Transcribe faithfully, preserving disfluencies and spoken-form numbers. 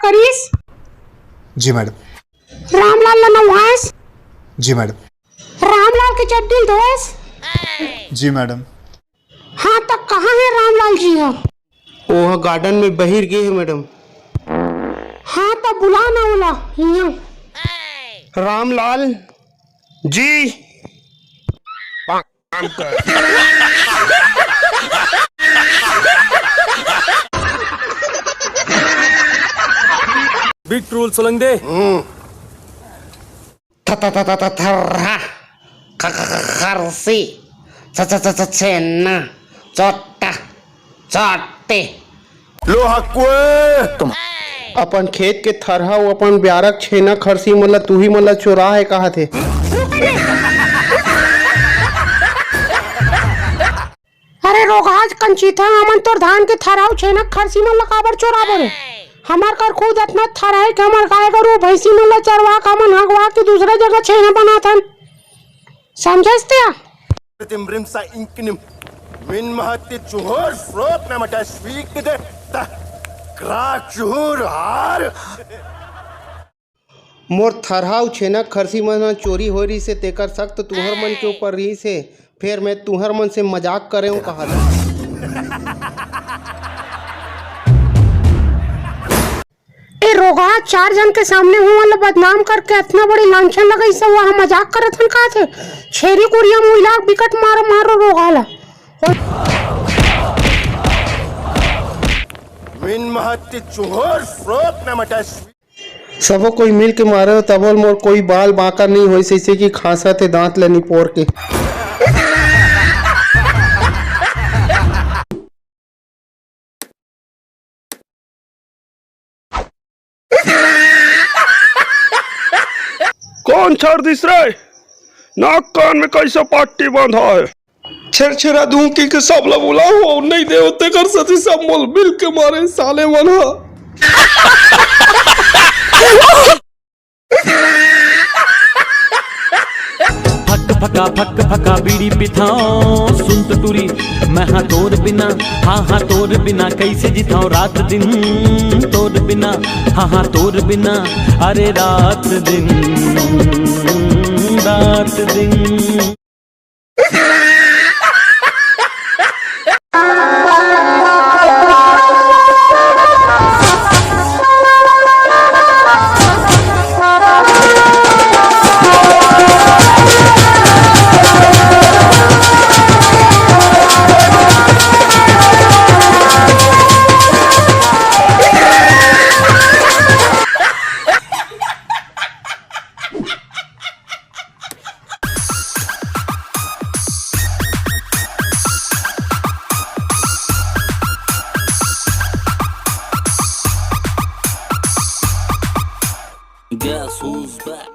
करिस? जी मैडम। रामलाल ला नहाइस? जी मैडम। रामलाल के चड्डी ल धोएस? जी मैडम। हाँ, त कहाँ हे रामलाल जी ह? ओह गार्डन में बहिर गे हे मैडम। हाँ, त बुला ना ओला इहाँ। रामलाल जी। बीट रूल सोलंग दे। थ- थ- थ- थ- थ- थर्रा। ख- ख- ख- खरसी। छ- छ- छ- छ- छेना। चोट्टा। चोट्टी। लो हकुए। तुम अपन खेत के थरहा अउ अपन ब्यारक छेना खरसी मन ल तुही मन ल चोरा हे कहत हे। अरे रोगहा कंचिथा, हमन तोर धान के थरहा अउ छेना खरसी मन ल काबर चोराबो रे? हमर कर खुद अतना थरहा हे कि हमर गाय गरु भैंसी मन ल चरवा के हमन हगवा के दूसरा जगह छेना बनाथन। समझस तें? Tim rimsa inknim min mahati chuhur frot na mata shwik de ta kra chuhur har। मोर थरहा अउ छेना खरसी मन ह चोरी होय रिहिस हे, तेकर शक तो तुंहर मन के ऊपर रिहिस हे, फेर मैं तुंहर मन से मजाक करेंव कहत। ए रोगहा, चार झन के सामने हमन ला बदनाम करके अतना बड़ी लांछन लगाइस, ओहा मजाक करत हन का थे? छेरी कुरिया मुइला बिकट मारो, मारो रोगहा ला। Min mahati chuhur frot na mata सबो कोई मिल के मारे हो, तभो ले मोर कोई बाल बांका नइ होइस, जइसे कि खांसत हे दांत ल निपोर के। कौन छर दिस रे? नाक कान में कैसा पट्टी बांधा है? छेरछेरा दूं कि, कि सब ला बुलाओ, अउ नइ देव तेकर सेती सब मोला मिल के मारे साले मन ह। फक फका फक फका बीड़ी पिथाओ सुन तो टूरी, मैं हाँ तोर बिना, हाँ हाँ तोर बिना कैसे जिथाओ रात दिन तोर बिना, हाँ हाँ तोर बिना, अरे रात दिन, रात दिन। Guess who's back?